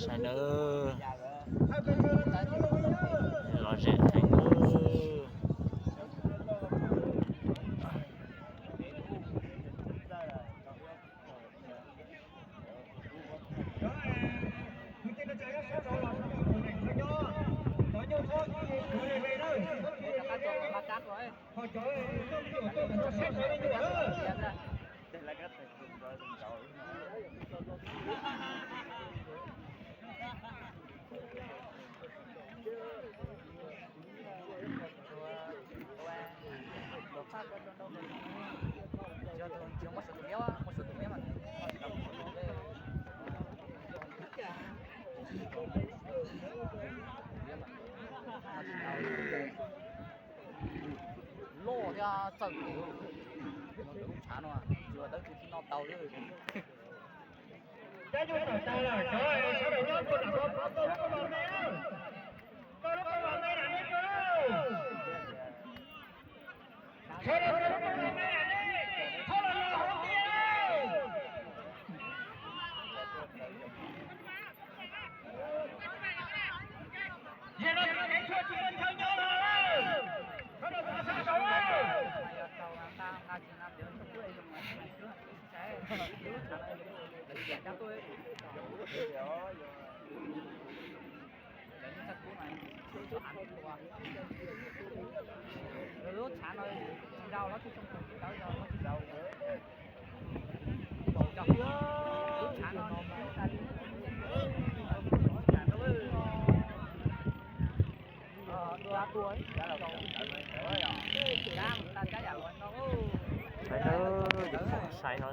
Sai na, lom zem heev na. Loj thiab txawj kawg, lub tshav no tsis ua tawb twg thiaj noj tau li. Cov nyuj tawm tas lawm, cov sawv daws nyob puag nram ko, koj lub koj vas me, koj lub koj vas me nram nej, koj lub. Sawv daws koj lub koj vas me nram nej, txhob los los hauv tiag. Yog no ces kev tshuaj tsis muaj chaw nyob lawm, sawv daws sawv saud. Lub tshav no tsis rau los tsis zoo, tsis rau los tsis rau. Lub tshav no sai no.